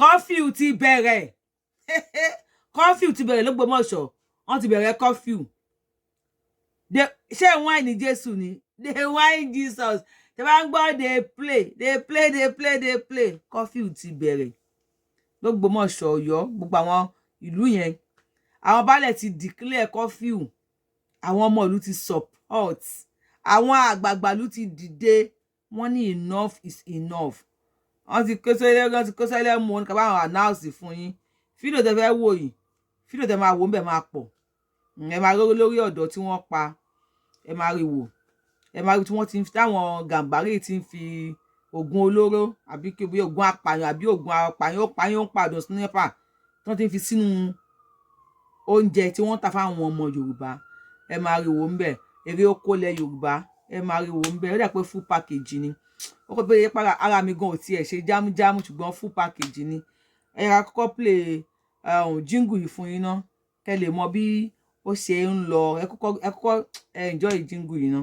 Curfew ti bẹ̀rẹ̀, curfew ti bẹ̀rẹ̀ l'Ógbómọ̀ṣọ́. Wọ́n ti bẹ̀rẹ̀ curfew. Ṣé whine Jésù ni? Dey whine Jesus. Tẹ bá ń gbọ́, dey play, dey play, dey play, dey play. Curfew ti bẹ̀rẹ̀ l'Ógbómọ̀ṣọ́, Ọ̀yọ́, gbogbo àwọn ìlú yẹn. Àwọn baálẹ̀ ti declare curfew, àwọn ọmọ ìlú ti support, àwọn àgbààgbà ìlú ti dìde. Wọ́n ní enough is enough. Wọ́n ti kó sẹ́lẹ̀, wọ́n ti kó sẹ́lẹ̀ mú wọn. Ká bá àwọn announce fún yín. Fídíò tẹ fẹ́ wò yìí, fídíò tẹ máa wò ń bẹ̀ máa pọ̀. Ẹ máa rí lórí ọ̀dọ́ tí wọ́n pa, ẹ máa rí wò, ẹ máa rí tí wọ́n ti táwọn Gàǹbàrí ti ń fi oògùn olóró, àbí kí bí oògùn apààyàn, àbí oògùn apààyàn ó pààyàn, ó ń pàdùn sniper, tí wọ́n ti ń fi sínú oúnjẹ tí wọ́n ń tà fáwọn ọmọ Yorùbá. Ẹ máa rí wò ń bẹ̀. Èrè oko lẹ Yorùbá, ẹ máa rí wò ń bẹ̀. Ó dà pé full package ni. Ó kọ́ pé ara mi gan ò tiẹ̀ ṣe jámújámú, ṣùgbọ́n full package ni. Ẹ yára kọ́kọ́ play jingle yìí fún yín ná, kẹ́ lè mọ bí ó ṣe ń lọ. Ẹ kọ́kọ́ ẹ enjoy jingle yìí ná.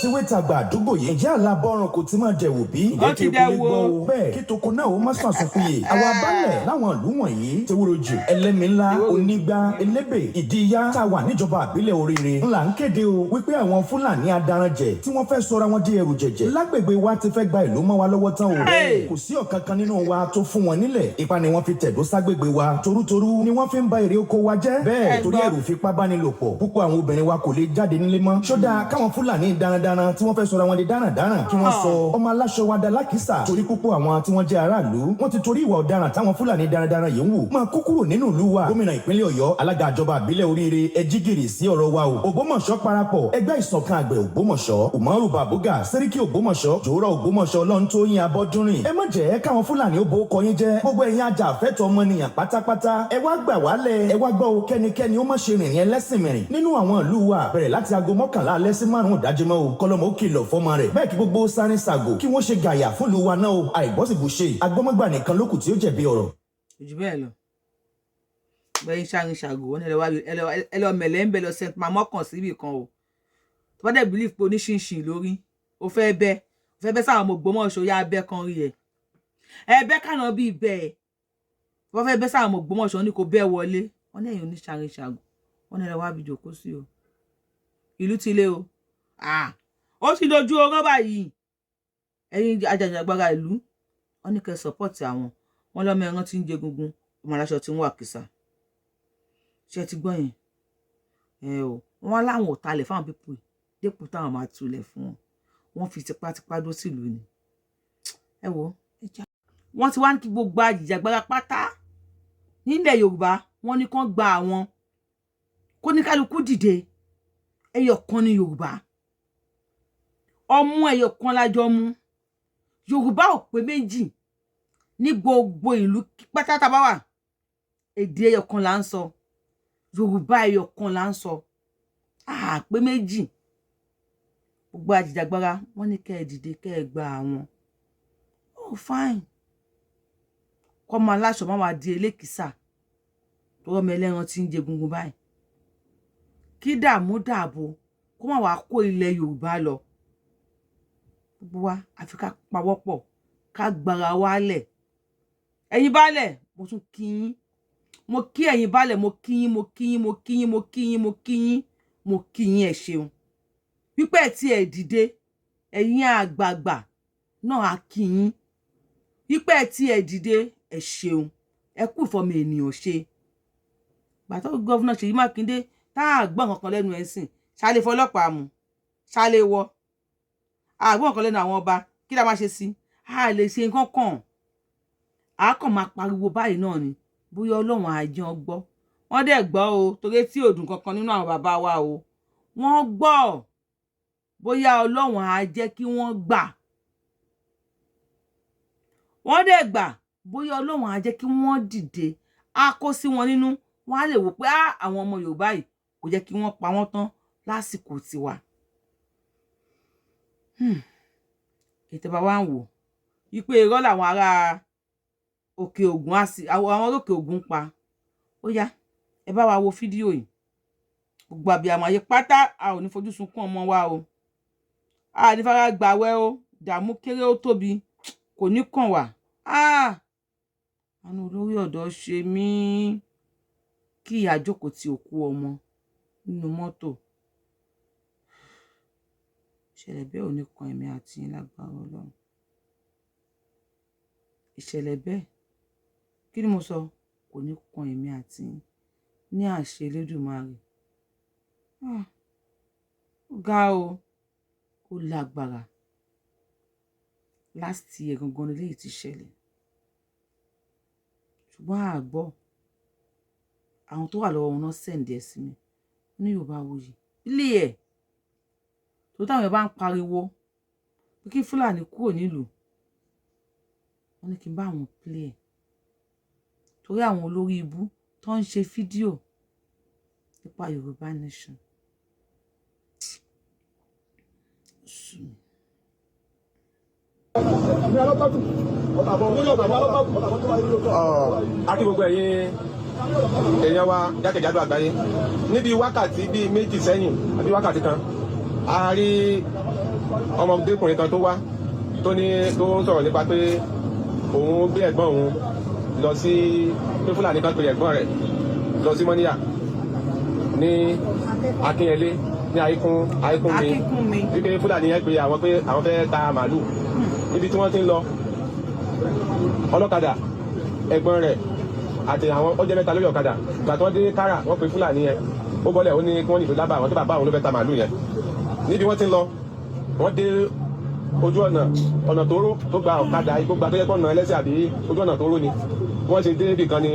Tiwé tàgbà àdúgbò yìí, ǹjẹ́ àlàbọ̀rùn kò ti máa dẹ̀wò bí? Ó ti Ǹjẹ́ kí eku lè dẹ̀wò. gbọ́ o? Bẹ́ẹ̀ kí toko náà ó má sàn sùn. Àwa baálẹ̀ láwọn ìlú wọ̀nyí: Tewúrojù, Ẹlẹ́mìíńlá, Onígbá, Elébè, Ìdíyá, tá a wà níjọba àbílẹ̀ Oríire, ńlá ń kéde o wípé àwọn Fúlàní adaranjẹ tí wọ́n fẹ́ sọra wọn di ẹrù jẹ̀jẹ̀ lágbègbè wa ti fẹ́ gba ìlú mọ́ wa lọ́wọ́ tán o. Hey! Kò sí ọ̀kankan nínú wa tó fún wọn nílẹ̀. Ipa ni wọ́n fi tẹ̀dó ságbègbè wa. Torútorú ni wọ́n fi ń ba èrè oko wa jẹ́. Bẹ́ẹ̀ Ẹ torí gbọ́. ẹ̀rù fipábánilòpọ̀, púpọ̀ àwọn obìnrin wa kò lè jáde nílé mọ́. Ṣódà káwọn Fúlàní darandaran tí wọ́n fẹ́ sọra wọn di darandaran kí wọ́n sọ ọmọ aláṣọ wa da lákìsà, torí púpọ̀ àwọn tí wọ́n jẹ́ aráàlú, wọ́n ti torí ìwà ọ̀daràn táwọn Fúlàní darandaran yìí ń wù máa kó kúrò nínú ìlú wa. Gómìnà ìpínlẹ̀ Ọ̀yọ́, alága ìjọba àbílẹ̀ Oríire, ẹ jí gìrì sí ọ̀rọ̀ wa o. Ògbómọ̀ṣọ́ parapọ̀, ẹgbẹ́ ìṣọ̀kan àgbẹ̀ Ògbómọ̀ṣọ́, Umaru Babuga, Sẹ́ríkì Ògbómọ̀ṣọ́, Jòórọ̀ Ògbómọ̀ṣọ́, Ọlọ́ntóyìn Abọ́dúnrìn, ẹ má jẹ́ káwọn Fúlàní ó bo kọ yín jẹ́. Gbogbo ẹ̀yin ajàfẹ́tọ̀ọ́ ọmọnìyàn pátápátá, ẹ wá gbà wálẹ̀. Ẹ wá gbọ́ o, kẹ́nikẹ́ni ó má ṣe rìnrìn ẹlẹ́sìn mìrìn nínú àwọn ìlú wa, bẹ̀rẹ̀ láti aago 11 alẹ́ sí 5 ìdájí mọ́ o. Kọlọ́mọ ó kìlọ̀ fọ́mọ rẹ̀. Bẹ́ẹ̀ kí gbogbo sáré ṣàgò kí wọ́n ṣe gàyà fún ìlú wa náà o. Àìgbọ́sibùṣe agbọ́mọgbà nìkan lókù tí ó jẹ̀bi ọ̀rọ̀. Kò jù bẹ́ẹ̀ lọ. Bẹ́ẹ̀ ń ṣàrin ṣàgò wọn, ẹ lọ mẹ̀lẹ́ ń bẹ lọ sẹ́ńtì máa mọ́kàn síbì kan o. Tó bá dẹ̀ believe pé oníṣìnṣìn lórí, ó fẹ́ bẹ́, ó fẹ́ bẹ́ sáwọn ọmọ Ògbómọ̀ṣọ́, yá abẹ́ kan rí ẹ, ẹ bẹ́ kànáà bíi bẹ́ẹ̀. Wọ́n fẹ́ bẹ́ sáwọn ọmọ Ògbómọ̀ṣọ́ ní kò bẹ́ wọlé. Wọ́n ní ẹ̀yìn oníṣàrin ṣàgò, wọ́n ní ẹ lọ wá bí jòkó sí o. Ìlú ti lé o. Ah, ó ti dojú oró báyìí. Ẹ̀yin ajàjàgbara ìlú, wọ́n ní kẹ́ support àwọn. Wọ́n lọ́mọ ẹran tí ń jẹ gungun, ọmọ aláṣọ tí ń wà kìsà. Ṣé ẹ ti gbọ́ yẹn? Ẹ o, wọ́n láwọn ò talẹ̀ fáwọn people dépò táwọn máa tulẹ̀ fún wọn. Wọ́n fi tipátipá dó sílùú ni. Ẹ wo, ẹ já. Wọ́n ti wá ní kí gbogbo àjìjàgbara pátá nílẹ̀ Yorùbá, wọ́n ní kán gba àwọn, kó ní kálukú dìde. Ẹyọ kan ní Yorùbá, ọmú ẹyọ kan lájọ mú. Yorùbá ò pé méjì. Ní gbogbo ìlú pátá tá a bá wà, èdè ẹyọ kan là ń sọ. Yorùbá ẹyọ kan là ń sọ, a pé méjì. Gbogbo àjìjàgbara, wọ́n ní kẹ́ ẹ dìde, kẹ́ ẹ gba àwọn. Oh fine, kọ́mọ aláṣọ má wàá di elékìsà tó rọ́mọ ẹlẹ́ran tí ń jẹ gungun báyìí, kí dààmú dààbò kó má wàá kó ilẹ̀ Yorùbá lọ. Gbogbo wa, àfi ká pawọ́pọ̀, ká gbára wálẹ̀. Ẹ̀yin baálẹ̀, mo tún kí yín. Mo kí ẹ̀yin baálẹ̀, mo kí yín, mo kí yín, mo kí yín, mo kí yín, mo kí yín, mo kí yín. Ẹ ṣeun wípé tí ẹ dìde. Ẹ̀yin àgbààgbà náà, á kí yín wípé tí ẹ dìde. Ẹ ṣeun, ẹ kú ìfọmọ ènìyàn ṣe. Gbàtọ́ governor Ṣèyí Mákindé, tá a gbọ́ nǹkan kan lẹ́nu ẹ̀ sìn, ṣáà lè fọlọ́pàá mú, ṣáà lè wọ́ àgbọ̀n nǹkan lẹ́nu àwọn ọba, kí la máa ṣe sí? A lè ṣe nǹkan kan, a kàn máa pariwo báyìí náà ni. Bóyá Ọlọ́run àjàn gbọ́. Wọ́n dẹ̀ gbọ́ o, torí tí ò dùn kankan nínú àwọn bàbá wa o. Wọ́n gbọ́. Bóyá Ọlọ́run á jẹ́ kí wọ́n gbà. Wọ́n dẹ̀ gbà. Bóyá Ọlọ́run á jẹ́ kí wọ́n dìde, á kó sí wọn nínú, wọ́n á lè wò pé àwọn ọmọ Yorùbá yìí, kò jẹ́ kí wọ́n pa wọ́n tán lásìkò tiwa. Ètò bá wa ń wò wípé irọ́ làwọn ará Òkè Ògùn, àwọn Òkè Ògùn pa. Ó yá, ẹ bá wa wo fídíò yìí. Gbogbo àbíàmọ ayé pátá, a ò ní fojú sunkún ọmọ wa o. A ní fara gbàwẹ̀ o. Dààmú kéré ó tóbi, kò Kò ní kàn wá. Ah, àánú olórí ọ̀dọ́ ṣe mí, kí ìyá jókòó ti òkú ọmọ nínú mọ́tò. Ìṣẹ̀lẹ̀ bẹ́ẹ̀ ò ní kan èmi àti yín lágbára Ọlọ́run. Ìṣẹ̀lẹ̀ bẹ́ẹ̀, kí ni mo sọ, kò ní kan èmi àti yín ní àṣẹ Elédùmarè. Ah, ó ga o, ó lágbára. Last year gangan ni eléyìí ti ṣẹlẹ̀, ṣùgbọ́n àgbọ̀ àwọn tó wà lọ́wọ́ wọn náà send ẹ̀ sí mi ní Yorùbáwùyí ilé ẹ̀ tó táwọn èèyàn bá ń pariwo pé kí Fúlàní kúrò nílùú, wọ́n ní kí n bá àwọn play ẹ̀ torí àwọn olórí ibú tó ń ṣe fídíò nípa Yorùbá Nation. Sú mi. A kí gbogbo ẹ̀yin èèyàn wa jákèjádò àgbáyé. Níbi wákàtí bíi 2 sẹ́yìn àbí wákàtí 1, a rí ọmọdékùnrin kan tó wá tó ní tó ń sọ̀rọ̀ nípa pé òun gbé ẹ̀gbọ́n òun lọ sí pé Fúlàní kan pe ẹ̀gbọ́n rẹ̀ lọ sí Mọ́níyà ní Akínyẹlé ní Ayíkúnmi. Akínkúnmi. Wípé Fúlàní yẹn pe àwọn pé àwọn fẹ́ ta màálù. Níbi tí wọ́n ti ń lọ, ọlọ́kadà, ẹ̀gbọ́n rẹ̀ àti àwọn ọjọ́ mẹ́ta lórí ọ̀kadà. Ìgbà tí wọ́n dé kára, wọ́n pe Fúlàní yẹn, ó bọ́lẹ̀, ó ní kí wọ́n nìṣó lábàá àwọn tó bàbá àwọn ló fẹ́ ta màálù yẹn. Níbi wọ́n ti ń lọ, wọ́n dé ojú ọ̀nà, ọ̀nà tóóró tó gba ọ̀kadà igbó gba tó yẹ kó ọ̀nà ẹlẹ́sẹ̀ àbí ojú ọ̀nà tóóró ni. Wọ́n ṣe dé ibì kan ni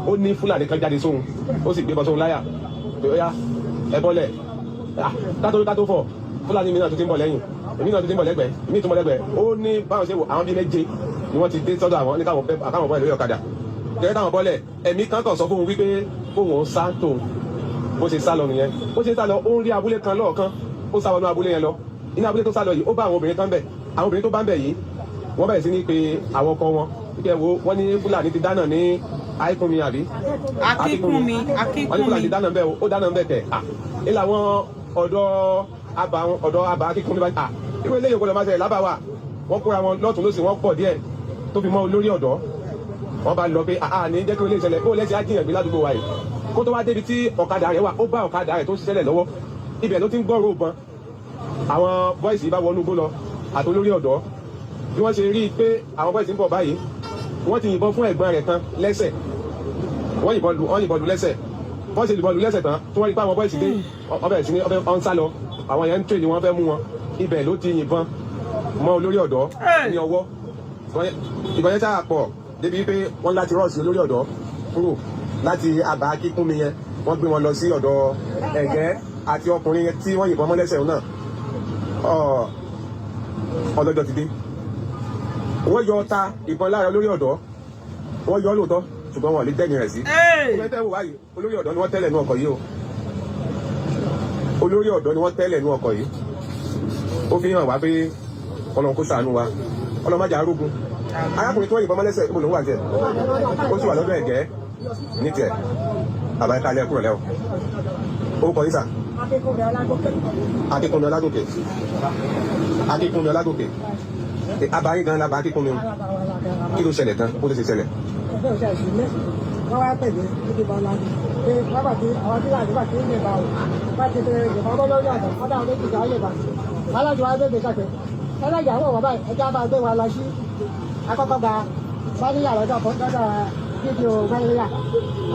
ó ní Fúlàní kan jáde sóhun, ó sì gbé bọ́ sóhun láyà pé ó yá, ẹ bọ́lẹ̀. Kátó kátó fọ̀, Fúlàní mi náà tó ti ń bọ̀ lẹ́yìn, èmi náà tó ti ń bọ̀ lẹ́gbẹ̀ẹ́, èmi tó ń bọ̀ lẹ́gbẹ̀ẹ́. Ó ní báwọn ṣe wò, àwọn bíi méje ni wọ́n ti dé sọ́dọ̀ àwọn ní káwọn bọ́ lórí ọ̀kadà gẹ́gẹ́ táwọn bọ́lẹ̀. Ẹ̀mí kan kàn sọ fóun wípé kóun ó sá tóun. Bó ṣe sá lọ nìyẹn. Bó ṣe sá lọ, ó ń rí abúlé kan lọ́ọ̀kan, ó sá wọnú abúlé yẹn lọ. Inú abúlé tó sá lọ yìí, ó bá àwọn obìnrin kan bẹ̀. Àwọn obìnrin tó bá ń bẹ̀ yìí, wọ́n bẹ̀rẹ̀ sí ní pe àwọn ọkọ wọn wípé wo, wọ́n ní Fúlàní ti dáná ní Àìkúnmi àbí Akínkúnmi. Wọ́n ní Fúlàní ti Akínkúnmi. dáná bẹ́ẹ̀ o, ó dáná bẹ́ẹ̀ tẹ̀ à ilé àwọn ọ̀dọ́ àbá, ọ̀dọ́ àbá Akínkúnmi bá à irú eléyìí gbọ́dọ̀ máa ṣẹlẹ̀ lábà wa. Wọ́n kóra wọn lọ́tún lọ́sì, wọ́n pọ̀ díẹ̀ tó fi mọ́ olórí ọ̀dọ́. Wọ́n bá lọ pé àá ní jẹ́ kí olè ṣẹlẹ̀, kó lẹ́sẹ̀ á jìyàn gbé ládùúgbò wa yìí. Kó tó wá débi tí ọ̀kadà rẹ̀ wà, ó bá ọ̀kadà rẹ̀ tó ń ṣiṣẹ́ lọ́wọ́, ibẹ̀ ló ti ń gbọ́rọ̀ òbọn. Àwọn boys bá wọnú igbó lọ àti olórí ọ̀dọ́. Bí wọ́n ṣe rí i pé àwọn boys ń bọ̀ báyìí, wọ́n ti yìnbọn fún ẹ̀gbọ́n rẹ̀ kan lẹ́sẹ̀. Wọ́n yìnbọn lu lẹ́sẹ̀. Wọ́n ṣe yìnbọn lu lẹ́sẹ̀ tán tí wọ́n rí i pé àwọn boys dé, wọ́n bẹ̀rẹ̀ sí ní ọ̀n sá lọ. Àwọn yẹn ń tèrè, wọ́n fẹ́ mú wọn. Ibẹ̀ ló ti yìnbọn mọ́ olórí ọ̀dọ́ ní ọwọ́. Ìbọn yẹn sáà pọ̀ débi pé wọ́n láti rush olórí ọ̀dọ́ kúrò láti àbá Akínkúnmi yẹn. Wọ́n gbé wọn lọ sí ọ̀dọ̀ Ẹ̀gẹ́ àti ọkùnrin yẹn tí wọ́n yìnbọn mọ́ lẹ́sẹ̀ náà. Ọlọ́jọ́ ti dé, wọ́n yọ ọta ìbọn lára olórí ọ̀dọ́. Wọ́n yọ ọ́ lóòótọ́, ṣùgbọ́n wọn ò lè dẹ́yìn rẹ̀ sí. Ó fẹ́ wò wáyé, olórí ọ̀dọ́ ni wọ́n tẹ́lẹ̀ nú ọkọ̀ yìí o. Olórí ọ̀dọ́ ni wọ́n tẹ́lẹ̀ nú ọkọ̀ yìí. Ó fi hàn wá pé Ọlọ́run kó ṣàánú wa, Ọlọ́run má jẹ́ arógun. Arákùnrin tí wọ́n yìnbọn mọ́ lẹ́sẹ̀, ibo lòún wà tiẹ̀? Ó sì wà lọ́dọ̀ Ẹ̀gẹ́ ní tiẹ̀. Bàbá, ẹ̀ka alẹ́ kúrò lẹ́wọ̀. Orúkọ yín sà? Akínkúnmi Ọlágòkè. Akínkúnmi Ọlágòkè, abayín gan lába Akínkúnmi o. Kí ló ṣẹlẹ̀ gan? Bó ló ṣe ṣẹlẹ̀? Wọ́n wá pè mí níbi ìbọn lánàá pé wọ́n bá ti àwọn tí láti bá ti ń yìnbọn o, bá ti bẹ̀rẹ̀ ìbọn bọ́ lórí ọ̀dọ̀ wọ́n dáhùn méjì sáà yìnbọn alájọ wa gbégbé sàpè ẹlẹ́yà wọ̀ wọ́n báyìí, ẹja bá gbé wa lọ sí akọ́kọ́ gba sọ́níyà lọ́dọ̀ lọ́dọ̀ fídíò mẹ́rìnlá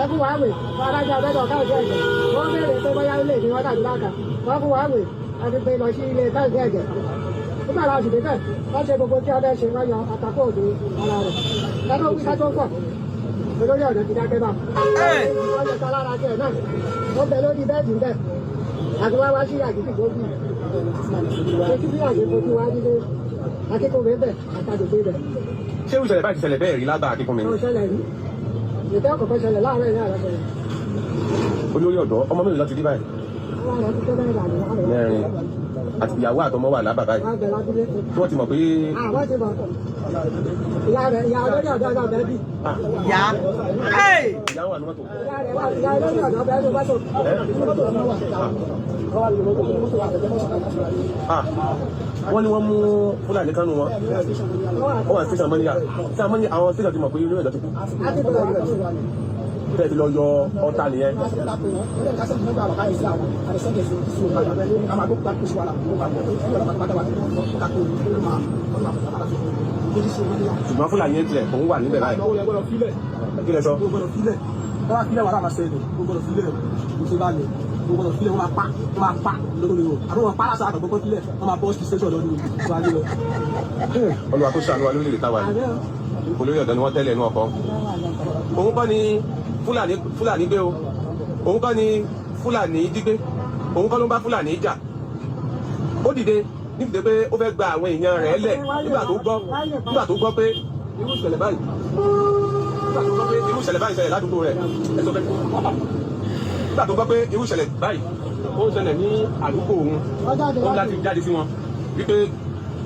ẹ fún wa wè wọn alájọ abẹ́dọ̀ káàdì ẹ̀jẹ̀. Wọ́n béèrè pé bóyá ilé ni wọ́n tàbí láàkà. Wọ́n fún wa wè àti pé lọ sí ilé káàdì ẹ̀jẹ̀. Nígbà láti sì débẹ̀, wọ́n ṣe gbogbo tí ọdẹ ṣe, wọ́n yọ àtàkùn òde ara rẹ̀ kátó wí kátó pọ̀, olórí ọ̀dọ́ ti dákẹ́ bá wọ́n yọ ká lára tiẹ̀ náà. Ó bẹ lórí bẹ́ẹ̀dì ń bẹ̀ àti wá wá sí àgídì gbòógì etí bí àgbẹ̀ fojú wá nílé akíkúnmi bẹ̀ àtàgbègbè bẹ̀. Ṣé irú ìṣẹ̀lẹ̀ báyìí ti ṣẹlẹ̀ bẹ́ẹ̀ rí lágbà Akínkúnmi ni? Ó ṣẹlẹ̀ rí. Ìtẹ́ ọ̀kọ̀ọ̀kan ṣẹlẹ̀ láàárọ̀ ìyá rẹ̀ ṣẹlẹ̀. Olórí ọ̀dọ́, ọmọ mélòó ló ti rí báyìí? Àwọn ọ̀rọ̀ ti tó bẹ́ẹ̀ dànù. Mẹ́rin. Àti ìyàwó àtọmọ wà lábàbá yìí? Wọ́n bẹ̀ lábúlé. Tí wọ́n ti mọ̀ pé Àwọn ti mọ̀. Ìyá rẹ̀, ìyá olórí ọ̀dọ́ náà bẹ́ẹ̀ bí. Ìyá. Hey! Ìyá wà ní mọ́tò. Ìyá rẹ̀ wà, ìyá olórí ọ̀dọ́ bẹ́ẹ̀ ló mọ́tò. Ah, wọ́n ní wọ́n mú Fúlàní kánú wọn. Ó wà ní station Mọ́níyà. Tí àwọn Mọ́níyà, àwọn station ti mọ̀ pé olórí ọ̀dọ́ ti kú. Tẹ́ẹ̀ ti lọ yọ ọta nìyẹn. Ṣùgbọ́n Fúlàní yẹn tilẹ̀ òun wà níbẹ̀ báyìí. Kí lẹ sọ? Olúwa tó ṣàánú wa lórílẹ̀ táwa yìí. Olórí ọ̀dọ́ ni wọ́n tẹ́lẹ̀ inú ọkọ̀. Òun kọ́ ni Fúlàní Fúlàní gbé o. Òun kọ́ ni Fúlàní jí gbé. Òun kọ́ ló ń bá Fúlàní jà. Ó dìde nídìde pé ó fẹ́ gba àwọn èèyàn rẹ̀ lẹ̀ nígbà tó gbọ́ pé irú ìṣẹ̀lẹ̀ báyìí, nígbà tó gbọ́ pé irú ìṣẹ̀lẹ̀ báyìí ṣẹlẹ̀ ládùúgbò rẹ̀. Ẹ sọ bẹ́ẹ̀. Nígbà tó gbọ́ pé irú ìṣẹ̀lẹ̀ báyìí ó ń ṣẹlẹ̀ ní àdúgbò òun, ó ń láti jáde sí wọn wípé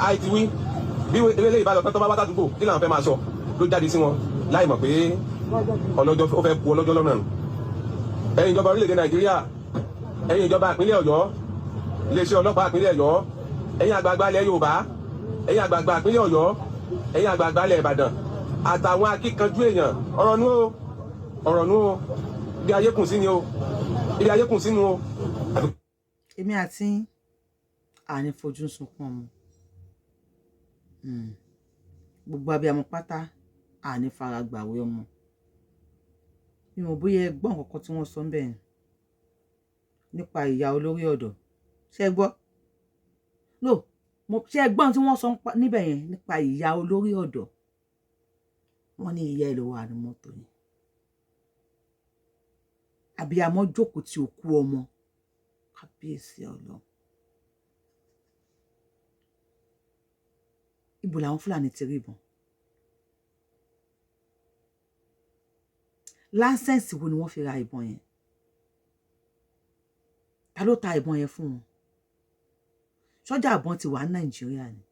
àìtí wí bí eléyìí bá lọ tán, tó bá wá sádùúgbò, kí làwọn fẹ́ máa sọ? Ló jáde sí wọn láì mọ̀ pé ọlọ́jọ́ ó fẹ́ ku ọlọ́jọ́ lọ́nà nù. Ẹ̀yin ìjọba orílẹ̀-èdè Nàìjíríà, ẹ̀yin ìjọba ìpínlẹ̀ Ọ̀yọ́, iléeṣẹ́ ọlọ́pàá ìpínlẹ̀ Ọ̀yọ́, ẹ̀yin àgbààgbà ilẹ̀ Yorùbá, ẹ̀yin àgbààgbà ìpínlẹ̀ Ọ̀yọ́, ẹ̀yin àgbààgbà ilẹ̀ Ìbàdàn àtàwọn akíkanjú èèyàn, ọ̀rọ̀ nú o, ọ̀rọ̀ nú o. Ibi ayé kùn sí ni o, ibi ayé kùn sínú o. Èmi àti yín, àní fojú sunkún ọmọ. Gbogbo abiyamọ pátá, àní fara gbàwé ọmọ. Mi ò bóyá ẹ gbọ́ nǹkan kan tí wọ́n sọ ń bẹ̀ yẹn nípa ìyá olórí ọ̀dọ́. Ṣé ẹ gbọ́? No mo, ṣé ẹ gbọ́ ohun tí wọ́n sọ níbẹ̀ yẹn nípa ìyá olórí ọ̀dọ́? Wọ́n ní ìyá ẹ̀ ló wà ní mọ́tò yẹn. Abiyamọ jókòó tí òkú ọmọ. Kábíyèsí Ọlọ́run! Ibo làwọn Fúlàní ti rí ìbọn? License wo ni wọ́n fi ra ìbọn yẹn? Ta ló ta ìbọn yẹn fún wọn? Sọ́jà ìbọn ti wà ní Nàìjíríà ni?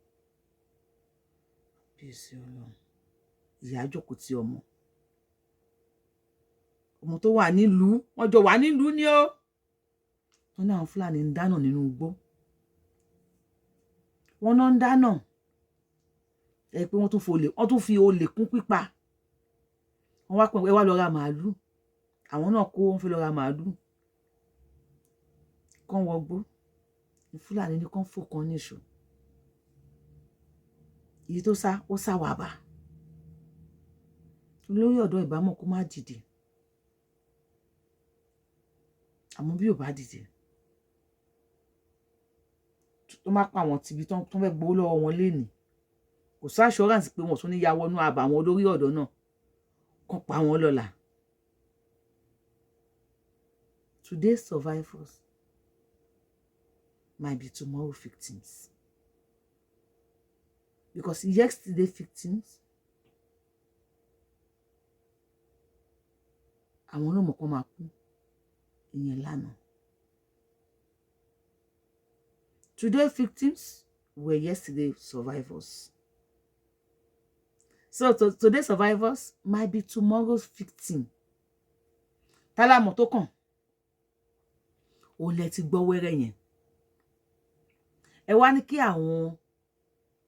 Kábíyèsí Ọlọ́run! Ìyá jókòó tí ọmọ, ọmọ tó wà nílùú, wọ́n jọ wà nílùú ni ó. Wọ́n ní àwọn Fúlàní ń dáná nínú igbó, wọ́n náà ń dáná ẹ pé wọ́n tún fi olè, wọ́n tún fi olè kún pípa. Wọ́n wá pẹ̀, ẹ wá lọ ra màálù. Àwọn náà kó, wọ́n fi lọ ra màálù kán wọgbó ní Fúlàní ní kán fò kán níṣó. Èyí tó sá, ó sá wà bá olórí ọ̀dọ́. Ìbámọ̀ kó má dìde, àmọ́ bí ò bá dìde, tó má pa àwọn tìbí tó fẹ́ gbowó lọ́wọ́ wọn lénìí, kò sí assurance pé wọ́n tún ní ya wọnú àbà àwọn olórí ọ̀dọ́ náà kàn pa wọ́n lọ́la. Today's survivors might be tomorrow victims, because yesterday victims, àwọn náà mọ̀ kán máa kú ìyẹn lánàá. Today victims were yesterday survivors. So today's survivors might be tomorrow's victim. Tálámọ̀ tó kàn? Òun lẹ ti gbọ́ wẹ́rẹ́ yẹn. Ẹ wá ní kí àwọn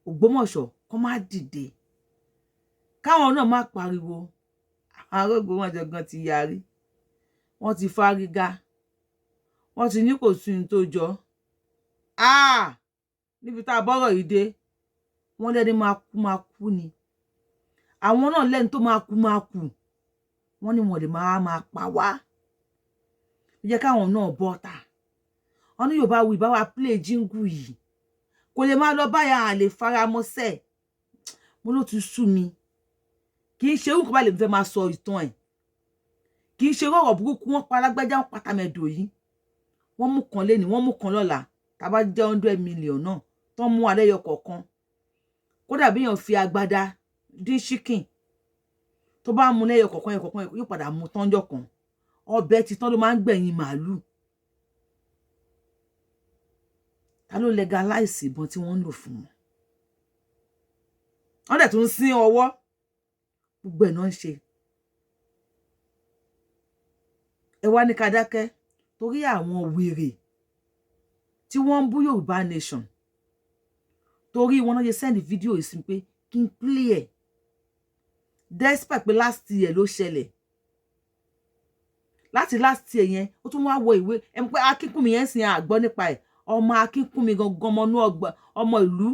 Ògbómọ̀ṣọ́ kó má dìde, káwọn náà má pariwo. Àwọn ará Ògbómọ̀ṣọ́ gan ti yarí, wọ́n ti fárígá, wọ́n ti ní kò sí ohun tó jọ. Ah, níbi tá a bọ́rọ̀ yìí dé, wọ́n lẹ́ni máa kú máa kú ni. Àwọn náà lẹ́ni tó máa kú máa kú. Wọ́n ní wọ́n lè máa máa pa wá. Ó jẹ́ káwọn náà bọ́ ta. Wọ́n ní Yorùbá wí bá wa play jingle yìí, kò lè máa lọ báyà, à lè faramọ́sẹ̀. Mo ló ti sú mi. Kì í ṣe irú nǹkan báyìí lèmi fẹ́ máa sọ ìtàn ẹ̀. Kì í ṣe irú ọ̀rọ̀ burúkú. Wọ́n pa alágbájá, wọ́n pa tàmẹ̀dò yìí, wọ́n mú kan léni, wọ́n mú kan lọ́la. Tá a bá jẹ́ 100 million náà tán mú alẹ́yọ kọ̀ọ̀kan, kódà bí èèyàn fi agbada dín chicken, tó bá mú lẹ́yọ kọ̀ọ̀kan, ẹyọ kọ̀ọ̀kan, yóò padà mú tánjọ́ kan. Ọbẹ̀ ti tán ló máa ń gbẹ̀yìn màálù. Ta ló legalize ìbọn tí wọ́n ń lò fún wọn? Wọ́n dẹ̀ tún sín ọwọ́, gbogbo ẹ̀ náà ń ṣe. Ẹ wá ní ká dákẹ́ torí àwọn wèrè tí wọ́n ń bú Yorùbá Nation, torí wọn náà ṣe send fídíò yìí sí pé kí n play ẹ̀, despite pé last year ló ṣẹlẹ̀. Láti last year yẹn, ó tún wá wọ ìwé ẹ mọ̀ pé Akínkúnmi yẹn ń sin àgbọ́ nípa ẹ̀. Ọmọ Akínkúnmi gangan, ọmọ inú ọgbà, ọmọ ìlú,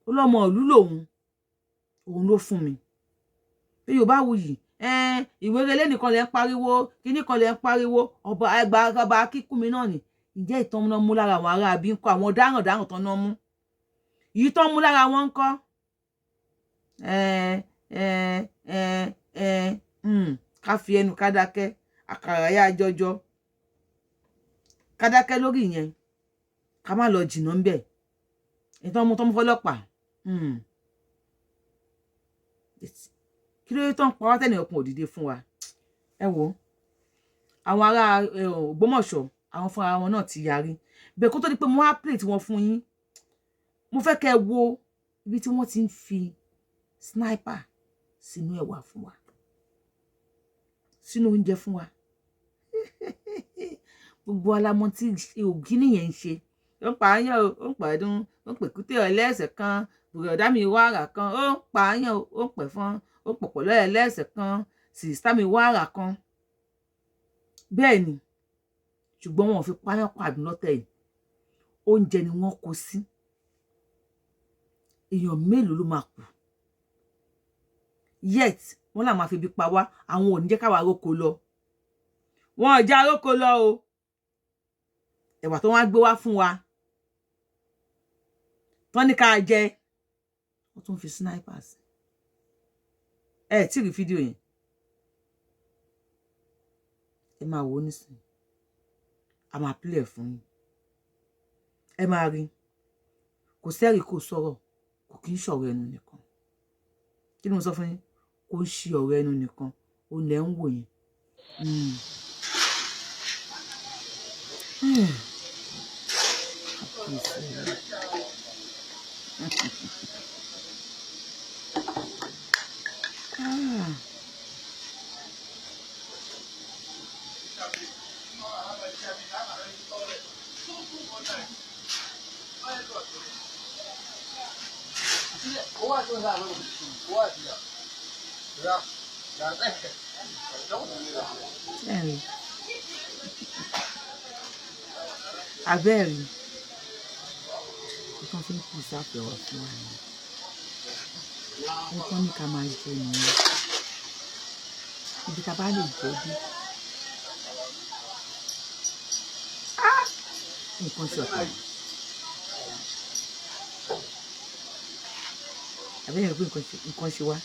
ọlọ́mọ ìlú lòun, òun ló fún mi pé Yorùbá wuyì. Ìwé relé nìkan lẹ ń pariwo, kíní kan lẹ ń pariwo, ọba ẹgbà, ọba Akínkúnmi náà ni. Ǹjẹ́ ìtàn náà mú lára àwọn ará àbí ń kọ́ àwọn dáràn dáràn tán náà mú yìí tán mú lára wọn ń kọ́? Ẹ ẹ ẹ ẹ ká fi ẹnu ká dákẹ́, àkàrà yá jọjọ, ká dákẹ́ lórí ìyẹn, ká má lọ jìnnà ń bẹ̀. Ìtàn mú tán mú fọlọ́pàá, kí ló dé tán pa wá tẹ́nì ọkùnrin òdìdé fún wa? Ẹ wo àwọn ará Ògbómọ̀ṣọ́, àwọn fúnra wọn náà ti yarí bẹ́ẹ̀. Kó tó di pé mo wá plate wọn fún yín, mo fẹ́ kẹ́ ẹ wo ibi tí wọ́n ti ń fi sniper sínú ẹ̀wà fún wa, sínú oúnjẹ fún wa. Gbogbo alamọ tí ògínì yẹn ń ṣe. Ó ń pààyàn o, ó ń pẹ̀dún, ó ń pèkúté ẹlẹ́sẹ̀ kan, bùrọ̀dá mi wàrà kan. Ó ń pààyàn o, ó ń pẹ̀fọn, ó ń pọ̀pọ̀lọ́ ẹlẹ́sẹ̀ kan, sister mi wàrà kan. Bẹ́ẹ̀ ni, ṣùgbọ́n wọn ò fi páyán pàdún lọ́tẹ̀ yìí. Oúnjẹ ni wọ́n kó sí. Èèyàn mélòó ló máa kú? Yet wọ́n là máa fi bí pa wá. Àwọn ò ní jẹ́ káwa róko lọ, wọn ò já róko lọ o. Ẹ̀wà tó wá gbé wá fún wa tán ní ká jẹ, wọ́n tún fi snipers. Ẹ tí rí fídíò yẹn, ẹ máa wò ó nísìnyí. A máa play ẹ̀ fún yín, ẹ máa rí. Kò sẹ́rìí, kò sọ̀rọ̀, kò kí ń ṣọ̀rọ̀ ẹnu nìkan. Kí ni mo sọ fún yín? Kò ń ṣe ọ̀rọ̀ ẹnu nìkan. Ó lẹ̀ ń wò yẹn. Kábíyèsí Ọlọ́run. Ah. Ẹ̀rí abẹ́ẹ̀rí nǹkan fi ń kù sáfẹ́ wá fún wa ni nǹkan ní ká máa jẹ nìyẹn. Ibi tá a bá lè jẹ dé, nǹkan ṣe ọ̀tá. Abẹ́rẹ́ pé nǹkan ṣe wá,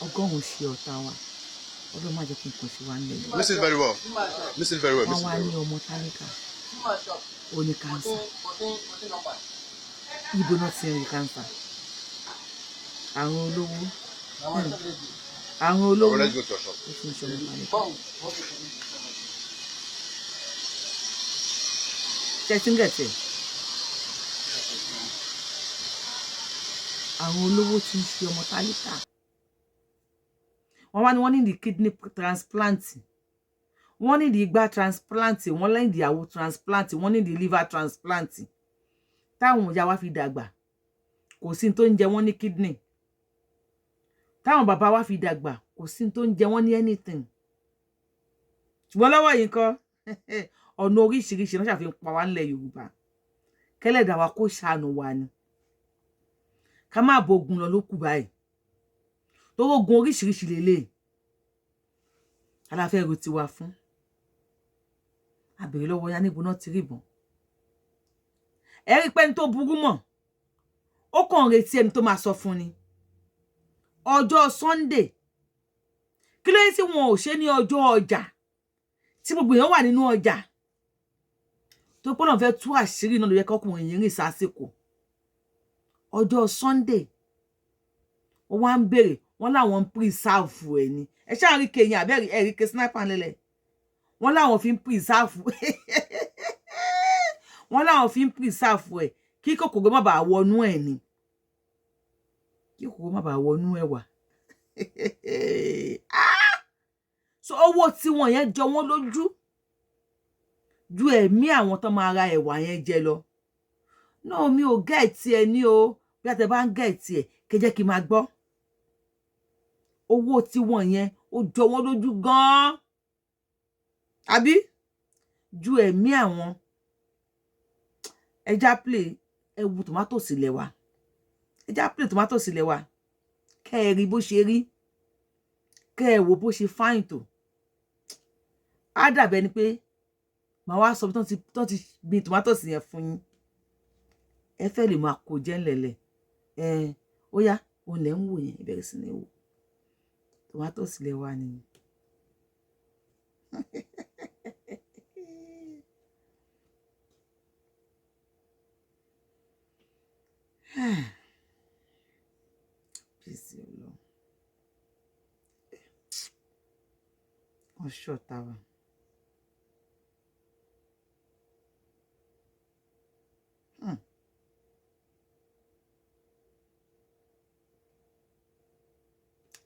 100 ṣe ọ̀tá wa. Ọlọ́run má jẹ́ kí nǹkan ṣe wá nílẹ̀ yìí. Listen very well. Listen very well. Wọ́n Listen wá very ní well. ọmọ tálíkà ó ní cancer. Ibo náà ti ń rí cancer? Àrùn olówó, àrùn olówó. Oh, let's go to your shop. Ó ti ń ṣe ọmọ tálíkà. Ṣe ti ń gẹ̀tẹ̀? Àrùn olówó ti ń ṣe ọmọ tálíkà. Wọ́n wá ní wọ́n ní the kidney transplant, wọ́n ní the igbá transplant, wọ́n ní the àwo transplant, wọ́n ní the liver transplant. Táwọn ìyá wa fi dàgbà, kò sí tó ń jẹ wọ́n ní kidney. Táwọn bàbá wa fi dàgbà, kò sí tó ń jẹ wọ́n ní anything. Ṣùgbọ́n lọ́wọ́ yìí nǹkan, ọ̀nà oríṣiríṣi náà ṣàfihàn pa wá nílẹ̀ Yorùbá. Kẹ́lẹ́dàá wa kó ṣàánú wa ni, ká má bogun lọ ló kù báyìí, torí ogun oríṣiríṣi lélẹ̀ aláfẹ́ ro tiwa fún. Àbèrè lọ́wọ́ ya, níbo náà ti rí ìbọn? Ẹ rí pé ẹni tó burú mọ̀, ó kàn ń retí ẹni tó máa sọ fún ni. Ọjọ́ Sunday, kí ló dé tí wọn ò ṣe ní ọjọ́ ọjà tí gbogbo èèyàn wà nínú ọjà tó pọ́n náà fẹ́ tú àṣírí náà? Ló yẹ kọkùnrin yìí rìn sásìkò ọjọ́ Sunday. Wọ́n wá ń béèrè, wọ́n láwọn ń preserve ẹ̀ ni. Ẹ ṣáà rí kéyìn àbẹ́rẹ́ ẹ̀rí ké sniper nílẹ̀, wọ́n láwọn fi ń preserve. Wọ́n láwọn fi ń preserve ẹ̀ kí kòkòrò má bàa wọnú ẹ̀ ni, kí kòkòrò má bàa wọnú ẹ̀wà. Ah! So owó tí wọ́n yẹn jọ wọ́n lójú ju ẹ̀mí àwọn tó máa ra ẹ̀wà yẹn jẹ lọ. Náà mi ò get ẹ ní o. Bí a tẹ bá ń get ẹ, kẹ jẹ́ kí n máa gbọ́. Owó tí wọ́n yẹn, ó jọ wọ́n lójú gan-an àbí ju ẹ̀mí àwọn ẹja play. Ẹ wo tòmátò sílẹ̀ wa, ẹja play tòmátò sílẹ̀ wa, kẹ́ ẹ rí bó ṣe rí, kẹ́ ẹ wò bó ṣe fine tó. Á dàbẹ́ ni pé màá wá sọ bí tán ti gbin tòmátò sí yẹn fún yín. Ẹ fẹ́ lè máa kó jẹ́ ńlẹ̀lẹ̀. Ẹ ó yá, òun lẹ̀ ń wò yẹn. Ìbẹ̀rẹ̀ sí ní wò tòmátò sílẹ̀ wa nìyẹn. Peace, Ọlọ́run. Wọ́n ṣọ̀tá wa.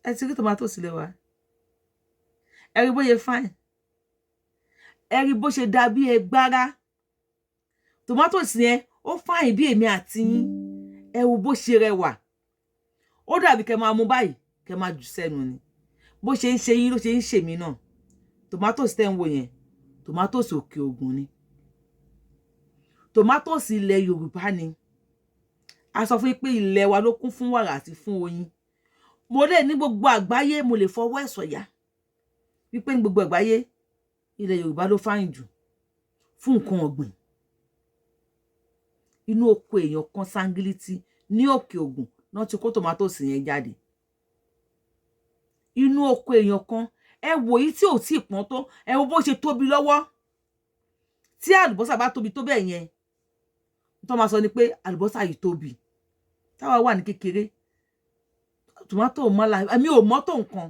Ẹ ti rí tòmátò sílẹ̀ wa, ẹ rí bó ṣe fine, ẹ rí bó ṣe dà bí ẹgbára. Tòmátò yẹn, ó fine bí èmi àti yín. Ẹ wo bó ṣe rẹwà. Ó dàbí kẹ́ máa mú báyìí, kẹ́ máa jù sẹ́nu ni. Bó ṣe ń ṣe yín ló ṣe ń ṣe mí náà. Tòmátò tẹ́ ń wò yẹn, tòmátò Òkè Ògùn ni, tòmátò ilẹ̀ Yorùbá ni. A sọ fún yín pé ilẹ̀ wa ló kún fún wàrà àti fún oyin. Mo lè ní gbogbo àgbáyé, mo lè fọwọ́ ẹ̀ sọ̀yà wípé ní gbogbo àgbáyé, ilẹ̀ Yorùbá ló fine jù fún nǹkan ọ̀gbìn. Inú oko èèyàn kan sángílítì ní Òkè Ògùn náà ti kó tòmátòsì yẹn jáde. Inú oko èèyàn kan. Ẹ wò yìí tí ò tí ì pọ́n tó, ẹ wo bó ṣe tóbi lọ́wọ́. Tí àlùbọ́sà bá tóbi tó bẹ́ẹ̀ yẹn, tó máa sọ ni pé àlùbọ́sà yìí tóbi. Táwa wà ní kékeré, tòmátò mọ́la, èmi ò mọ́ tó nǹkan.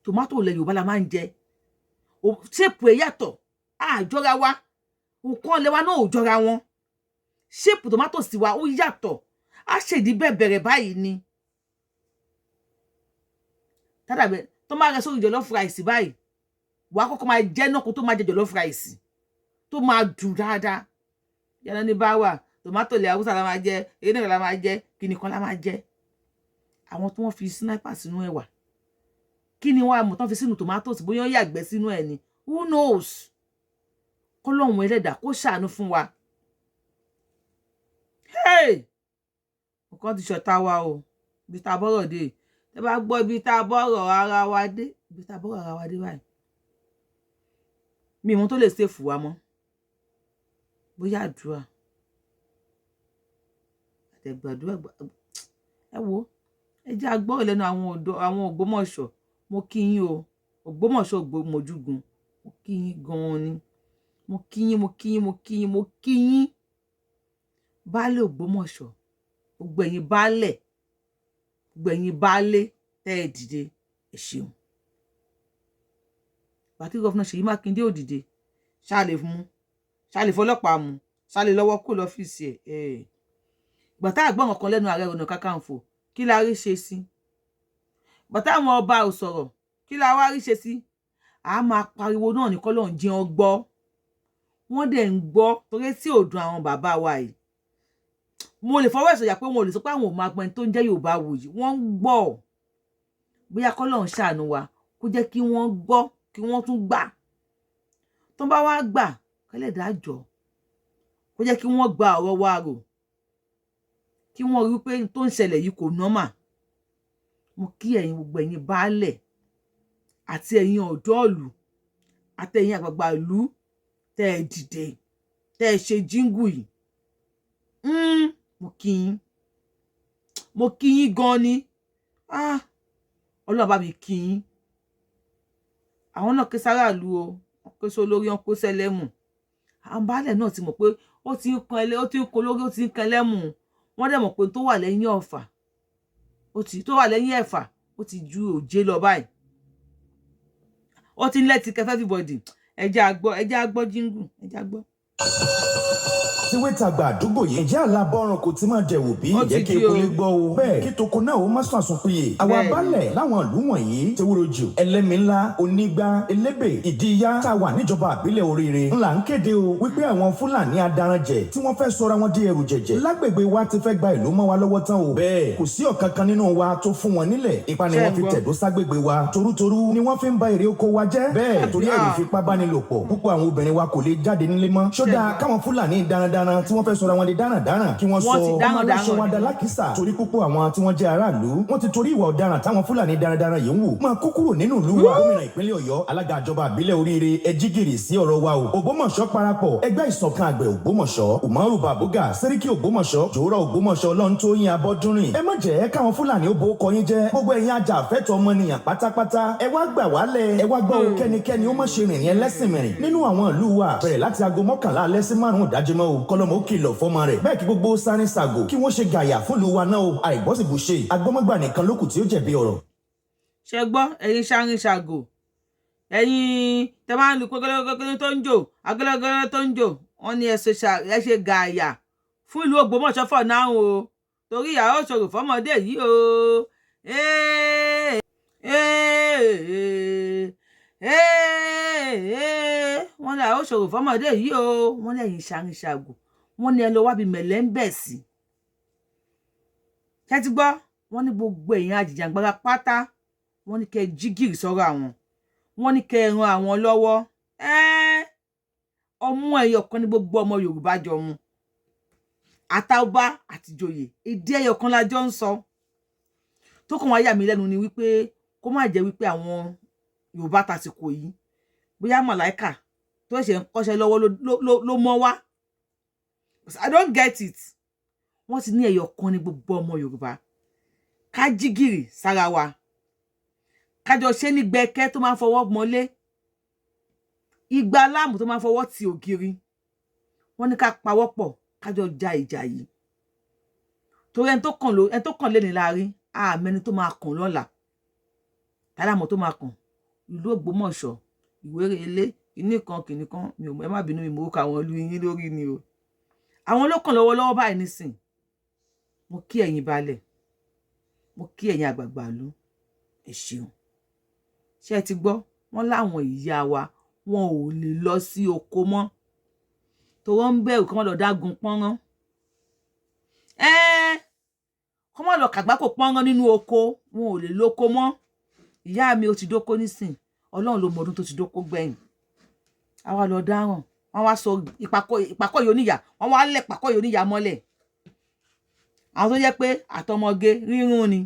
Tòmátò ilẹ̀ Yorùbá la máa ń jẹ. Shape ẹ̀ yàtọ̀, àjọra wa. Nǹkan ilẹ̀ wa náà ò jọra wọn. Shape tòmátò sí wa, ó yàtọ̀, á ṣèdí bẹ́ẹ̀ bẹ̀rẹ̀ báyìí ni. Tádàbẹ̀ tó máa rẹ sórí jollof rice báyìí, wàá kọ́kọ́ máa jẹ́ náà kó tó máa jẹ jollof rice tó máa dùn dáadáa. Yàrá ní bá wà, tòmátò ilẹ̀ Haúsá la máa jẹ, èyí náà la máa jẹ, kíni kan la máa jẹ. Àwọn tí wọ́n fi sniper sínú ẹ̀wà, kí ni wọ́n á mọ̀ tán fi sínú tomatoes? Bóyá wọ́n yàgbẹ́ sínú ẹ̀ ni, who knows? Kọ́lọ́hún ẹlẹ́dàá kó ṣàánú fún wa. Hey! Nǹkan ti ṣọ̀tá wa o. Ibi tá a bọ́rọ̀ dé, tẹ́ bá gbọ́ ibi tá a bọ́rọ̀ ara wa dé, ibi tá a bọ́rọ̀ ara wa dé báyìí, mi ìmọ̀ tó lè ṣèfù wa mọ́. Bóyá àdúrà àtẹ̀gbàdúrà. Ẹ wo, ẹ jẹ́ agbọ́rọ̀ lẹ́nu àwọn ọ̀dọ́, àwọn Ògbómọ̀ṣọ́. Mo kí yín o, Ògbómọ̀ṣọ́, Ògbómọ̀júgun. Mo kí yín gan-an ni. Mo kí yín, mo kí yín, mo kí yín, mo kí yín. Baálé Ògbómọ̀ṣọ́, gbogbo ẹ̀yin baálẹ̀, gbogbo ẹ̀yin baálé tẹ́ ẹ dìde, ẹ ṣeun. Bàtí governor Ṣèyí Mákindé ò dìde, ṣáà lè mú, ṣáà lè fọlọ́pàá mú, ṣáà lè lọ́wọ́ kó lọ́fíìsì ẹ̀. Ìgbà tá àgbọ̀n kan lẹ́nu Ààrẹ Ọ̀nà Kakanfò, kí la rí ṣe sí? Bàtà àwọn ọba ò sọ̀rọ̀, kí la wá rí ṣe sí? A máa pariwo náà ní kọ́lọ́ ń jẹun gbọ́. Wọ́n dẹ̀ ń gbọ́ torí tí ò dùn àwọn bàbá wa yìí. Mo lè fọwọ́ ìsọ̀yà pé wọn ò lè sọ pé àwọn ò máa gbọ́n tó ń jẹ́ Yorùbá wuyì. Wọ́n ń gbọ́. Bóyá kọ́lọ́ ń ṣàánú wa, kó jẹ́ kí wọ́n gbọ́, kí wọ́n tún gbà. Tó bá wá gbà, kẹ́lẹ́dàá jọ kó jẹ́ kí wọ́n gba ọ̀rọ̀ wa rò, kí wọ́n rí pé tó ń ṣẹlẹ̀ yìí kò normal. Mo kí ẹ̀yin, gbogbo ẹ̀yin baálẹ̀ àti ẹ̀yin ọ̀dọ́ ìlú àti ẹ̀yin àgbààgbà ìlú tẹ́ ẹ dìde, tẹ́ ẹ ṣe jíngù yìí. Mo kí yín, mo kí yín gan ni. Ah, Ọlọ́run bá mi kí yín. Àwọn náà ké sáràlú o, wọ́n ké sólórí, wọ́n kó sẹ́lẹ̀mù. Àwọn baálẹ̀ náà ti mọ̀ pé ó ti ń kan ẹlẹ́, ó ti ń kan olórí, ó ti ń kan ẹlẹ́mù. Wọ́n dẹ̀ mọ̀ pé tó wà lẹ́yìn ọ̀fà, ó ti tó wà lẹ́yìn ẹ̀fà, ó ti ju òjé lọ báyìí. Ó ti ń lẹ́tí kẹfẹ́ everybody. Ẹ jẹ́ á gbọ́, ẹ jẹ́ á gbọ́ jíngù, ẹ jẹ́ á gbọ́. Tiwé tàgbà àdúgbò yìí, ǹjẹ́ àlàbọ̀rùn kò ti máa dẹ̀wò bí? Ó ti Ǹjẹ́ kí di eku o. lè gbọ́ o, bẹ́ẹ̀ kí toko náà ó má sùn àsùnpìyè. Àwọn abálẹ̀ láwọn ìlú wọ̀nyí, Tewúrojù, Ẹlẹ́mìíńlá, Onígbá, Elébè, Ìdíyá, tá a wà níjọba àbílẹ̀ Oríire, ńlá ń kéde o wípé àwọn Fúlàní adaranjẹ tí wọ́n fẹ́ sọra wọn di ẹrù jẹ̀jẹ̀ lágbègbè wa ti fẹ́ gba ìlú mọ́ wa lọ́wọ́ tán o. Bẹ́ẹ̀ kò sí ọ̀kan kan nínú wa tó fún wọn nílẹ̀. Ipa ni Ṣé wọ́n ń fi gbọ́? tẹ̀dó ságbègbè wa. Torútorú ni wọ́n fi ń ba èrè oko wa jẹ́. Bẹ́ẹ̀ torí ẹ̀rù fipábánilòpọ̀, púpọ̀ àwọn obìnrin wa kò lè jáde nílé mọ́. Ṣódà káwọn Fúlàní darandaran tí wọ́n fẹ́ sọra wọn di darandaran kí wọ́n sọ Wọ́n ti ọmọ dáràn aláṣọ wa dáràn da ni. lákìsà, torí púpọ̀ àwọn tí wọ́n jẹ́ aráàlú, wọ́n ti torí ìwà ọ̀daràn táwọn Fúlàní darandaran yìí ń wù máa kó kúrò nínú ìlú wa. Gómìnà ìpínlẹ̀ Ọ̀yọ́, alága ìjọba àbílẹ̀ Oríire, ẹ jí gìrì sí ọ̀rọ̀ wa o. Ògbómọ̀ṣọ́ parapọ̀, ẹgbẹ́ ìṣọ̀kan àgbẹ̀ Ògbómọ̀ṣọ́, Umaru Babuga, Sẹ́ríkì Ògbómọ̀ṣọ́, Jòórọ̀ Ògbómọ̀ṣọ́, Ọlọ́ntóyìn Abọ́dúnrìn, ẹ má jẹ́ káwọn Fúlàní ó bo kọ yín jẹ́. Gbogbo ẹ̀yin ajàfẹ́tọ̀ọ́ ọmọnìyàn pátápátá, ẹ wá gbà wálẹ̀, ẹ wá gbọ́ o. Kẹ́nikẹ́ni ó má ṣe rìnrìn ẹlẹ́sìn mìrìn nínú àwọn ìlú wa, bẹ̀rẹ̀ láti aago 11 alẹ́ sí 5 ìdájí mọ́ o. Kọlọ́mọ ó kìlọ̀ fọ́mọ rẹ̀ bẹ́ẹ̀, kí gbogbo sáré ṣàgò kí wọ́n ṣe gàyà fún ìlú wa náà o. Àìgbọ́sibùṣe agbọ́mọgbà nìkan lókù tí ó jẹ̀bi ọ̀rọ̀. Ṣe gbọ́, ẹ̀yin ṣarin ṣàgò, ẹ̀yin tẹ máa ń lu kókókókó tó ń jò agọlọgọlọ tó ń jò, wọ́n ní ẹ ṣe gààyà fún ìlú Ògbómọ̀ṣọ́ for now o, torí ìyàwó ṣòro fọmọdé yìí o. Ee, ee, wọ́n ní ìyàwó ṣòro fọmọdé yìí o. Wọ́n ní ẹ̀yin ṣarin ṣàgò, wọ́n ní ẹ lọ wábi mẹ̀lẹ́ ń bẹ̀ sí. Ṣé ti gbọ́? Wọ́n ní gbogbo èèyàn àjìjàngbara pátá, wọ́n ní kẹ́ ẹ jí gìrì sọ́rọ̀ àwọn, wọ́n ní kẹ́ ẹ ran àwọn lọ́wọ́. Ẹ́ẹ́, ọmú ẹyọ kan ní gbogbo ọmọ Yorùbá jọ mu, àtàwọbá àtìjòyè, èdè ẹyọ kan la jọ ń sọ. Tó kàn wá yà mí lẹ́nu ni wípé kó má jẹ́ wípé àwọn Yorùbá tàsìkò yìí, bóyá màláìkà tó ṣẹ̀ṣẹ̀ ń kọ́ṣẹ́ lọ́wọ́ ló mọ́ wá. I don't get it. Wọ́n ti ní ẹyọ kan ní gbogbo ọmọ Yorùbá, ká jí gìrì sára wa, kájọ ṣe ní gbẹkẹ tó máa ń fọwọ́ mọ́lé, igba láàmù tó máa ń fọwọ́ ti ògiri. Wọ́n ní ká pawọ́pọ̀, kájọ ja ìjà yìí, torí ẹni tó kàn lé ní láàrin àmẹni tó máa kàn lọ́la, tàlámọ̀ tó máa kàn ìlú Ògbómọ̀ṣọ́, Ìwéré Ilé, kìíní kan kìíní kan. Mi ò, ẹ má bínú, mi mò ń ka àwọn ìlú yín lórí ni o. Àwọn ló kàn lọ́wọ́lọ́wọ́ báyìí nísìn. Mo kí ẹ̀yin baálẹ̀, mo kí ẹ̀yin àgbààgbà ìlú, ẹ ṣeun. Ṣé ẹ ti gbọ́? Wọ́n láwọn ìyá wa, wọn ò lè lọ sí oko mọ́, tó wọ́n ń bẹ̀rù kí wọ́n lọ dágun pọ́nrán, kọ́ mọ́ lọ kàgbákò pọ́nrán nínú oko. Wọn ò lè lóko mọ́. Ìyá mi ó ti dóko nísìn, Ọlọ́run ló mọ ọdún tó ti dóko gbẹ̀yìn. Àwa lọ dáràn, wọ́n wá sọ ìpàkọ́ yìí oníyà, wọ́n wá lẹ̀ pàkọ́ yìí oníyà mọ́lẹ̀. Àwọn tó jẹ́ pé àtọmọge rírun ni,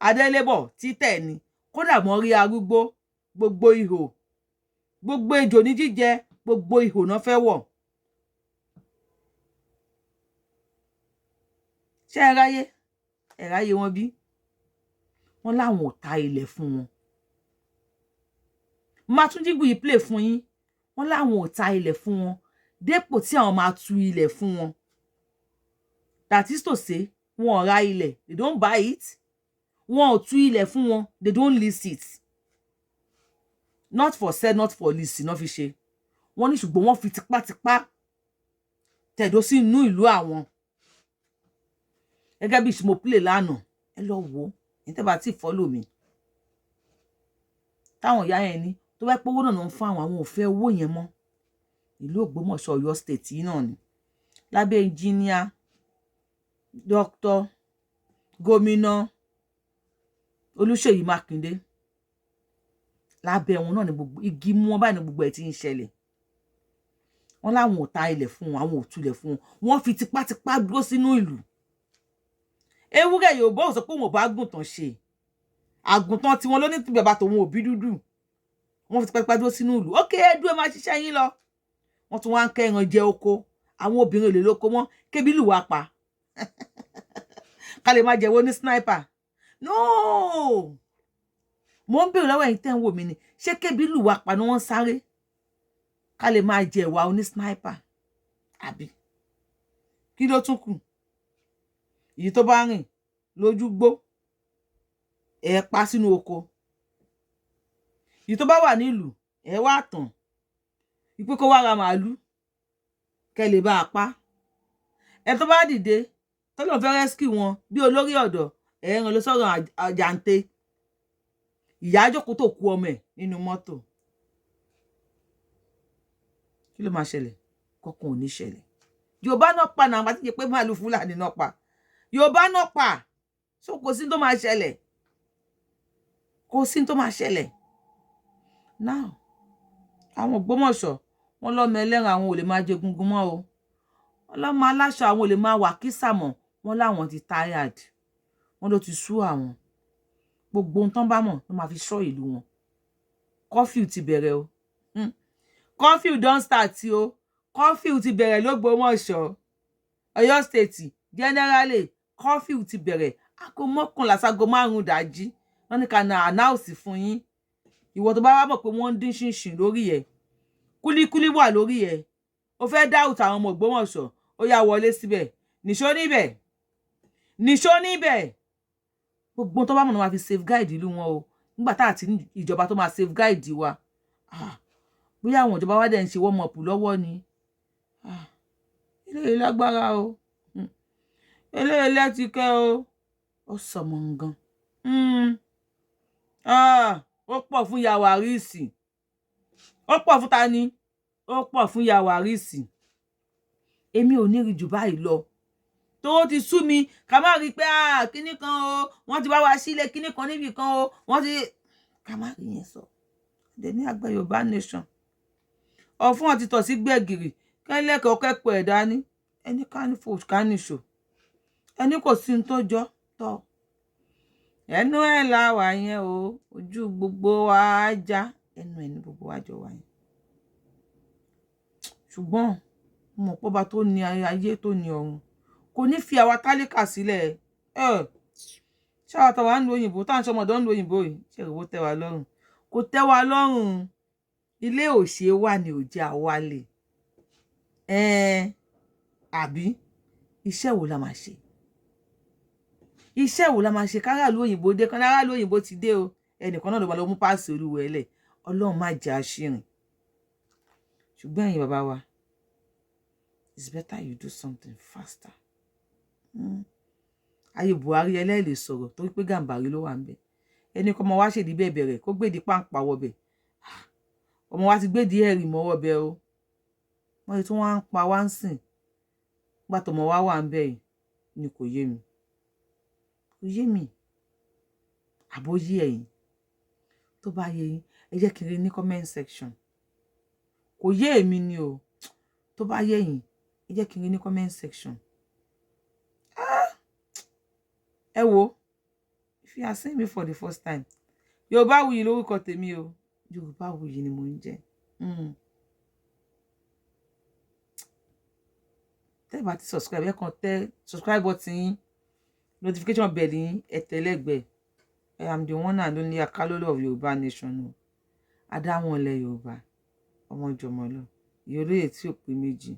adélébọ̀ títẹ̀ ni, kódà mọ́ rí arúgbó, gbogbo ihò, gbogbo ejò ní jíjẹ, gbogbo ihò náà fẹ́ wọ̀. Ṣé ẹ ráyé? Ẹ ráyé wọn bí? Wọn láwọn ò ta ilẹ̀ fún wọn. Máa tún jígù yìí play fún yín. Wọn láwọn ò ta ilẹ̀ fún wọn dépò tí àwọn máa tu ilẹ̀ fún wọn. That is to say, wọn ò ra ilẹ̀, they don't buy it. Wọn ò tú ilẹ̀ fún wọn, they don't lease it. Not for sale, not for lease náà fi ṣe. Wọ́n ní ṣùgbọ́n wọ́n fi tipátipá tẹ̀dó sí inú ìlú àwọn, gẹ́gẹ́ bí ìṣúmọ̀ play lánàá. Ẹ lọ wò ó ní tẹ́ bá tí follow mi, táwọn ìyá yẹn ní tó bá pé owó náà ń fún àwọn, àwọn ò fẹ́ owó yẹn mọ́. Ìlú Ògbómọ̀ṣọ́, Ọ̀yọ́ State yìí náà ni, lábẹ́ engineer doctor gómìnà Olúṣèyí Mákindé, lábẹ́ wọn náà ni gbogbo igi mú wọn báyìí ní gbogbo ẹ̀ tí ń ṣẹlẹ̀. Wọ́n láwọn ò ta ilẹ̀ fún wọn, àwọn ò tulẹ̀ fún wọn, wọ́n fi tipátipá dúró sínú ìlú. Ewúrẹ́ Yorùbá ò sọ pé òun ò bá àgùntàn ṣe, àgùntàn tiwọn ló ní bàbá tòun ò bí dúdú. Wọ́n fi tipátipá dúró sínú ìlú. Ókè, ẹdú ẹ máa ṣiṣẹ́ yín lọ. Wọ́n tún wá ń kẹ́ran jẹ oko. Àwọn obìnrin ò lè lóko mọ́, kébi lù wá pa, ká lè máa jẹ̀wọ́ ní sniper. No, mo ń bèrè lọ́wọ́ ẹ̀yin tẹ́ ń wò mí ni, ṣé kébi lù wá pa ni wọ́n ń sáré ká lè máa jẹ ẹ̀wà oní sniper, àbí kí ló tún kù? Èyí tó bá rìn lójú gbó, ẹ pa sínú oko. Èyí tó bá wà nílùú, ẹ wá tàn ìpé kó wá ra màálù. Kẹ́ lè bá a pa ẹ tó bá dìde tó lóun fẹ́ rescue wọn bí olórí ọ̀dọ́, ẹ̀ ń rán lọ sọ̀rọ̀ àjàǹtẹ̀. Ìyá jókòó tó kú ọmọ ẹ̀ nínú mọ́tò. Kí ló máa ṣẹlẹ̀? Kọkàn ò ní ṣẹlẹ̀. Yorùbá náà pa náà, àti jẹ́ pé màálù Fúlàní náà pa, Yorùbá náà pa. So kò sí tó máa ṣẹlẹ̀, kò sí tó máa ṣẹlẹ̀. Now, àwọn Ògbómọ̀ṣọ́, wọn lọ́mọ ẹlẹ́ran àwọn ò lè máa jẹ egungun mọ́ o. Wọn lọ́mọ aláṣọ àwọn ò lè máa wà kísà mọ́. Wọn láwọn ti tired, wọn ló ti sú àwọn. Gbogbo ohun tán bá mọ̀ ló máa fi ṣọ́ ìlú wọn. Curfew ti bẹ̀rẹ̀ o. Curfew don start o. Curfew ti bẹ̀rẹ̀ lÓgbómọ̀ṣọ́, Ọ̀yọ́ State generally. Curfew ti bẹ̀rẹ̀ aago 11 ságo 5 dájí. Wọ́n ní ká na announce fún yín. Ìwọ tó bá wá mọ̀ pé wọ́n ń dín ṣìnṣìn lórí ẹ̀, kúlíkúlí wà lórí ẹ̀, o fẹ́ doubt àwọn ọmọ Ògbómọ̀ṣọ́, ó yá, wọlé síbẹ̀, nìṣó níbẹ̀, nìṣó níbẹ̀. Gbogbo tó bá mọ̀ náà máa fi safeguard ìlú wọn o. Nígbà tá àti ìjọba tó máa safeguard wa, bóyá àwọn ìjọba wa dẹ̀ ń ṣe warm up lọ́wọ́ ni. Eléyìí lágbára o. Eléyìí lẹ́tìkẹ́ o. Ó sọmọ ngan. Ó pọ̀ fún ìyá wàrísì. Ó pọ̀ fún ta ni? Ó pọ̀ fún ìyá wàrísì. Èmi ò ní rí jù báyìí lọ tó ti sú mi. Ká má rí i pé kíní kan o, wọ́n ti wá wá sílé kíní kan níbì kan o, wọ́n ti ká má rí yẹn sọ. Dẹ̀ ní àgbà Yorùbá nation ọ̀fun àti tọ̀ sí gbẹ̀gìrì kẹ́lẹ́kọ̀ọ́ kẹ́kọ̀ọ́ ẹ̀ dání. Ẹni kánífò káníṣò, ẹni kò sí ní tó jọ tọ́ ẹnu ẹ̀ la wà yẹn o. Ojú gbogbo wa á já ẹnu ẹ̀ ní gbogbo wa jọ wà yẹn. Ṣùgbọ́n mo mọ̀ pé ọba tó ní ayé, tó ní ọ̀run, kò ní fi àwa tálíkà sílẹ̀. Ẹ̀ ṣáà táwa ń lo òyìnbó, tá à ń ṣọmọdé ń lo òyìnbó yìí, ṣe ìwò tẹ́ wa lọ́rùn? Kò tẹ́ wa lọ́rùn. Ilé ò ṣe wà ní òjá wálé. Àbí iṣẹ́ wo la máa ṣe? Iṣẹ́ wo la máa ṣe? Káràlú òyìnbó dé kan, aráàlú òyìnbó ti dé o. Ẹnìkan náà ló máa lọ mú páàsì olúwẹ̀ẹ́lẹ̀. Ọlọ́run má jẹ́ àṣìrìn. Ṣùgbọ́n ẹ̀yin bàbá wa, it's better you do something faster. Ayé Buhari ẹlẹ́ẹ̀lẹ̀ sọ̀rọ̀ torí pé Gàmbàrí ló wà ń bẹ̀. Ẹni kọ́ ọmọ wa ṣèdí bẹ́ẹ̀ bẹ̀rẹ̀ kó gbèdí pàǹpà wọbẹ̀. Ọmọ wa ti gbèdí ẹ̀rì mọ́wọ́ bẹ́ o. Wọ́n ti tún wá ń pa wá ń sìn nígbà tọmọ wa wà ń bẹ̀ yìí ni. Kò yé mi, kò yé mi. Àbó yé ẹ̀yin? Tó bá yé yín, ẹ jẹ́ kí n rí ní comment section. Kò yé èmi ni o. Tó bá yé yín, ẹ jẹ́ kí n rí ní comment section. Ah! Ẹ wo, if you are seeing me for the first time, Yorùbáwùyí lórúkọ tèmi o. Yorùbáwùyí ni mò ń jẹ́. Tẹ́ bá ti subscribe, ẹ kàn tẹ subscribe button yín, notification bell yín, ẹ tẹ̀ lẹ́gbẹ̀ẹ́. I am the one and only Akalolo of Yorùbá nation o. Adáwọn ilẹ̀ Yorùbá, ọmọ ìjọmọ lọ, ìyọlóye tí ò pé méjì.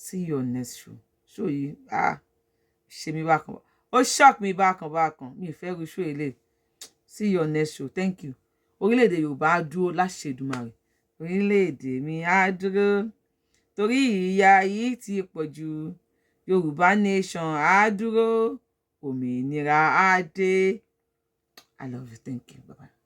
See you on next show. Show yìí, ah, ṣe mi bákan, ó shock mi bákan bákan. Mi ì fẹ́ ru show eléyìí. See you on next show. Thank you. Orílẹ̀-èdè Yorùbá á dúró láṣẹ Èdùmàrè. Orílẹ̀-èdè mi á dúró torí ìyà yìí ti pọ̀ jù. Yorùbá nation á dúró, òmìnira á dé. I love you. Thank you. Bye bye.